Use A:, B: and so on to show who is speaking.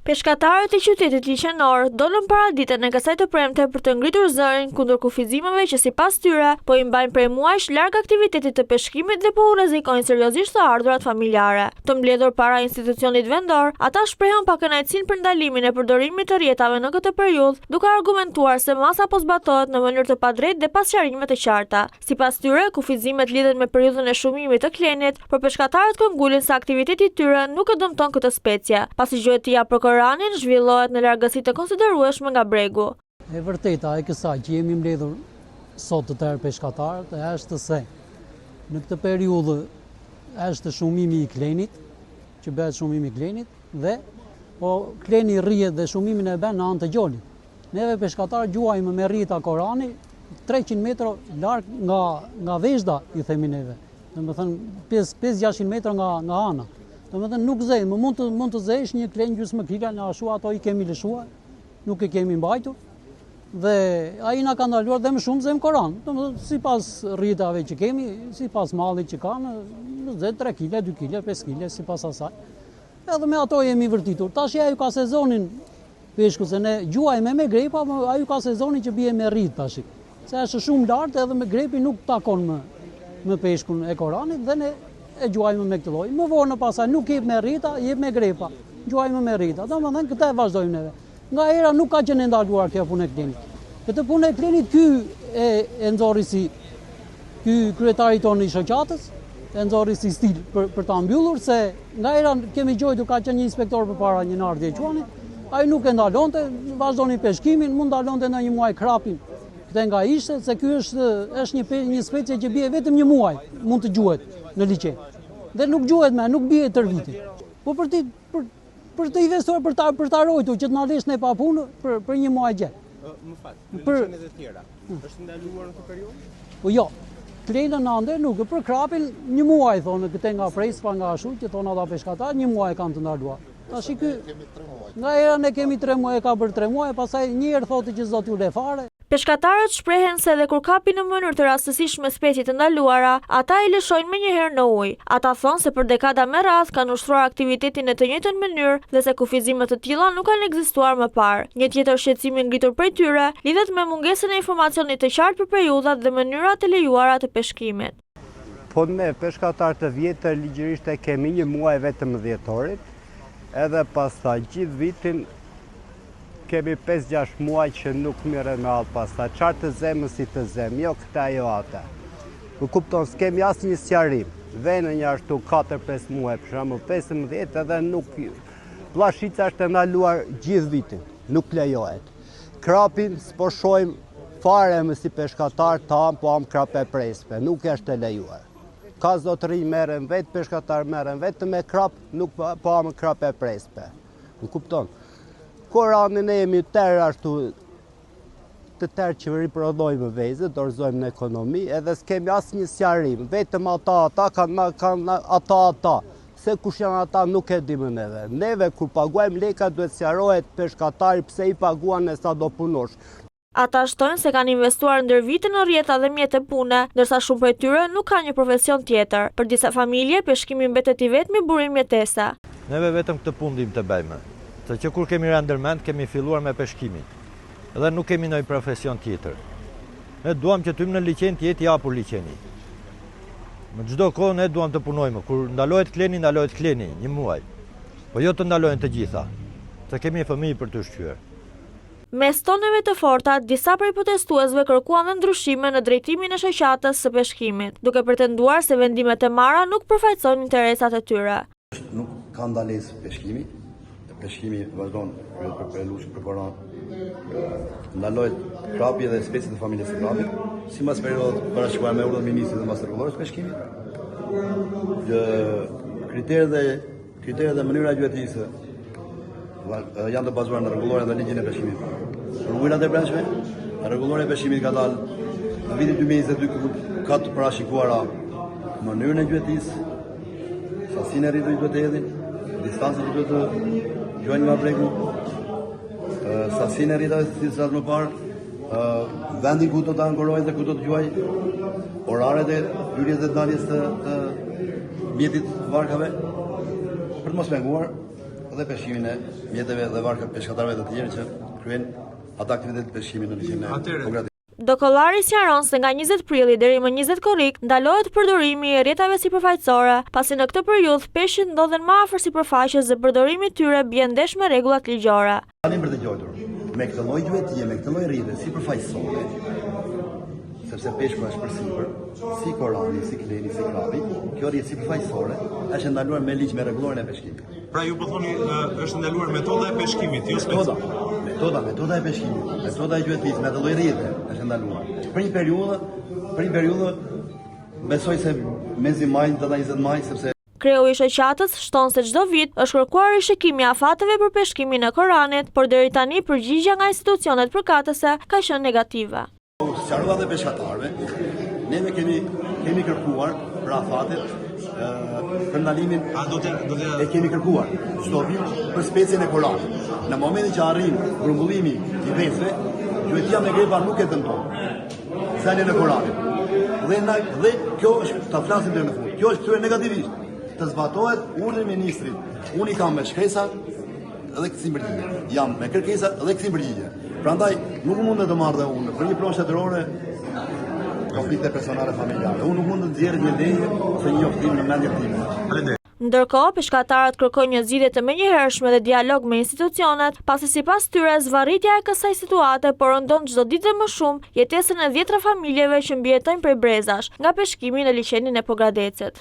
A: Peshkatarët e qytetit liqenor dolën paraditen e kësaj të premte për të ngritur zërin kundër kufizimeve që sipas tyre po i mbajnë prej muajsh larg aktivitetit të peshkimit dhe po u rrezikojnë seriozisht të ardhurat familjare. Të mbledhur para institucionit vendor, ata shprehën pakënaqësinë për ndalimin e përdorimit të rrjetave në këtë periudhë, duke argumentuar se masa po zbatohet në mënyrë të padrejtë dhe pa sqarime të qarta. Sipas tyre, kufizimet lidhen me periudhën e shumimit të klenit, por peshkatarët këmbëngulin se aktiviteti i tyre nuk e dëmton këtë specie, pasi gjuetia për koranin zhvillohet në largësi të konsiderueshme nga bregu.
B: E vërteta e kësaj që jemi mbledhur sot të tërë peshkatarët është se në këtë periudhë është shumimi i klenit, që bëhet shumimi i klenit dhe po kleni rrihet dhe shumimin e bën në anë të gjolit. Neve peshkatarët gjuajmë me rrjeta korani 300 metro larg nga nga vezhda i themi neve. Domethënë 5-600 metra nga nga ana. Domethënë nuk zejmë, mund të mund të zejsh një klen gjysmë kila në ashtu ato i kemi lëshuar, nuk e kemi mbajtur. Dhe ai na ka ndaluar dhe më shumë zejmë koran. Domethënë sipas rrjetave që kemi, sipas mallit që kanë, zë 3 kg, 2 kg, 5 kg sipas asaj. Edhe me ato jemi vërtitur. Tash ajo ka sezonin Peshku se ne gjuajmë me grepa, po ajo ka sezonin që bie me rritë tash. Se është shumë lart edhe me grepi nuk takon më me peshkun e koranit dhe ne e gjuajmë me këtë lloj. Më vonë pastaj nuk jep me rrita, jep me grepa. Gjuajmë me rrita. Domethënë këtë e vazhdojmë neve. Nga era nuk ka qenë e ndaluar kjo punë e klenit. Këtë punë e klenit ky e, e nxori si Ky kryetari tonë i shoqatës e nxori si stil për, për ta mbyllur se nga era kemi gjojtur ka qenë një inspektor përpara një Nardi e quanin, ai nuk e ndalonte, vazhdonin peshkimin, mund ndalonte në një muaj krapin. Këtë nga ishte se ky është është një një specie që bie vetëm një muaj, mund të gjuhet në liqen. Dhe nuk gjuhet më, nuk bie tërë vitin. Po për ti për për të investuar për ta për ta rojtur që të na lesh ne pa punë për për një muaj gjatë.
C: Më fal, në për... liqenet e tjera, është ndaluar në këtë periudhë?
B: Po jo. Klenën në ande nuk, për krapin një muaj thonë këte nga Prespa nga ashtu që thonë ata peshkatarë, një muaj kanë të ndaluar. Tash ky nga era ne kemi 3 muaj, ka bërë 3 muaj, pastaj një herë thotë që s'do t'ju le fare.
A: Peshkatarët shprehen se edhe kur kapin në mënyrë të rastësishme specie të ndaluara, ata i lëshojnë menjëherë në ujë. Ata thonë se për dekada me radhë kanë ushtruar aktivitetin në të njëjtën mënyrë dhe se kufizime të tilla nuk kanë ekzistuar më parë. Një tjetër shqetësim i ngritur prej tyre lidhet me mungesën e informacionit të qartë për periudhat dhe mënyrat e lejuara të peshkimit.
D: Po ne peshkatarë të vjetër ligjërisht e kemi një muaj vetëm dhjetorit, edhe pastaj gjithë vitin Kemi 5-6 muaj që nuk merret me all pastaj. Çfarë të zemë si të zemë, jo këta jo ata. Më kupton, s'kemi asnjë sqarim. Venë një ashtu 4-5 muaj, për shembull 15 edhe nuk... Plashica është e ndaluar gjithë vitin, nuk lejohet. Krapin s'po shojmë fare më si peshkatar të hamë, po hamë krap e prespe, nuk është e lejuar. Ka zotëri merren vetë, peshkatar merren vetëm me krap, nuk po hamë krap e prespe. Më kupton. Koranin ne jemi tërë ashtu të tërë që riprodhojmë vezët, dorëzojmë në ekonomi, edhe s'kemi asnjë sqarim, vetëm ata, ata, kanë, kanë ata, ata. Se kush janë ata nuk e dimë neve. Neve, kur paguajmë leka, duhet sqarohet peshkatari pse i paguan e sa do punosh.
A: Ata shtojnë se kanë investuar ndër vite në rrjeta dhe mjete pune, ndërsa shumë prej tyre nuk kanë një profesion tjetër. Për disa familje, peshkimi mbetet i vetmi burim jetese.
E: Neve vetëm këtë punë dimë të bëjmë. Se që kur kemi ra ndërmend, kemi filluar me peshkimin. Dhe nuk kemi ndonjë profesion tjetër. Ne duam që të hyjmë në liqen, të jetë i hapur liqeni. Në çdo kohë ne duam të punojmë. Kur ndalohet kleni, ndalohet kleni, një muaj. Po jo të ndalohen të gjitha. Se kemi fëmijë për të ushqyer.
A: Mes toneve të forta, disa prej protestuesve kërkuan dhe ndryshime në drejtimin e shoqatës së peshkimit, duke pretenduar se vendimet e marra nuk përfaqësojnë interesat e tyre.
F: Nuk ka ndalesë peshkimi, peshkimi vazhdon për për për për koran. Ndalohet krapi dhe speciet e familjes së krapit, sipas periudhës të parashikuar me urdhër ministrit dhe mbas rregullores së peshkimit. Kriteret dhe Kriteret dhe mënyra e gjuetisë janë të bazuara në rregulloren dhe ligjin e peshkimit. Për ujërat e brendshme, rregullorja e peshkimit ka dalë në vitin 2022 ku ka të parashikuara mënyrën e gjuetisë, sasinë e rrjetës që duhet të hedhin, distancën që duhet të gjuajnë nga bregu, sasinë e rrjetave si thashë më parë, vendin ku do të ankorojë dhe ku do të gjuajë, oraret e hyrjes dhe daljes të, të mjetit varkave, për të mos penguar. dhe peshkimin e mjeteve dhe varkave peshkatarëve të tjerë që kryejnë atë aktivitet peshkimi në liqenin e Pogradecit.
A: Dokollari sqaron se nga 20 prilli deri më 20 korrik ndalohet përdorimi i rrjetave sipërfaqësore, pasi në këtë periudhë peshqit ndodhen më afër sipërfaqes dhe përdorimi i tyre bie ndesh me rregullat ligjore.
F: Ndalim për të gjuajtur. Me këtë lloj gjuetie, me këtë lloj rrjete sipërfaqësore, sepse peshku është përsipër, si korani, si kleni, si krabi, kjo rrjetë sipërfaqësore është e ndaluar me ligj me rregulloren e
G: peshkimit. Pra ju po thoni është ndaluar metoda e peshkimit, jo
F: metoda. Metoda, metoda e peshkimit, metoda e gjuetisë me atë lloj rrjete është e ndaluar. Për një periudhë, për një periudhë besoj se mezi maj, data 20 maj, sepse
A: Kreu i shoqatës shton se çdo vit është kërkuar rishikimi i afateve për peshkimin e koranit, por deri tani përgjigja nga institucionet përkatëse ka qenë negative.
F: U sqarova dhe peshkatarëve, neve kemi kemi kërkuar për afatet për ndalimin
G: A do të do të
F: e kemi kërkuar çdo vit për specien e koranit. Në momentin që arrin grumbullimi i vezëve, gjuetia me grepa nuk e dëmton. Zaljen e koranit. Dhe, na, dhe kjo është, ta flasim deri në fund, kjo është kthyer negativisht. Të zbatohet urdhri i ministrit. Unë i kam me shkresa dhe kthim përgjigje. Jam me kërkesa dhe kthim përgjigje. Prandaj nuk mund të marr dhe unë për një pronë shtetërore konflikte personale familjare. Unë nuk mund të nxjerr një leje ose një njoftim në mendjen time.
G: Faleminderit.
A: Ndërkohë, peshkatarët kërkojnë një zgjidhje të menjëhershme dhe dialog me institucionet, pasi sipas tyre zvarritja e kësaj situate po rëndon çdo ditë dhe më shumë jetesën e dhjetra familjeve që mbijetojnë prej brezash nga peshkimi në liqenin e Pogradecit.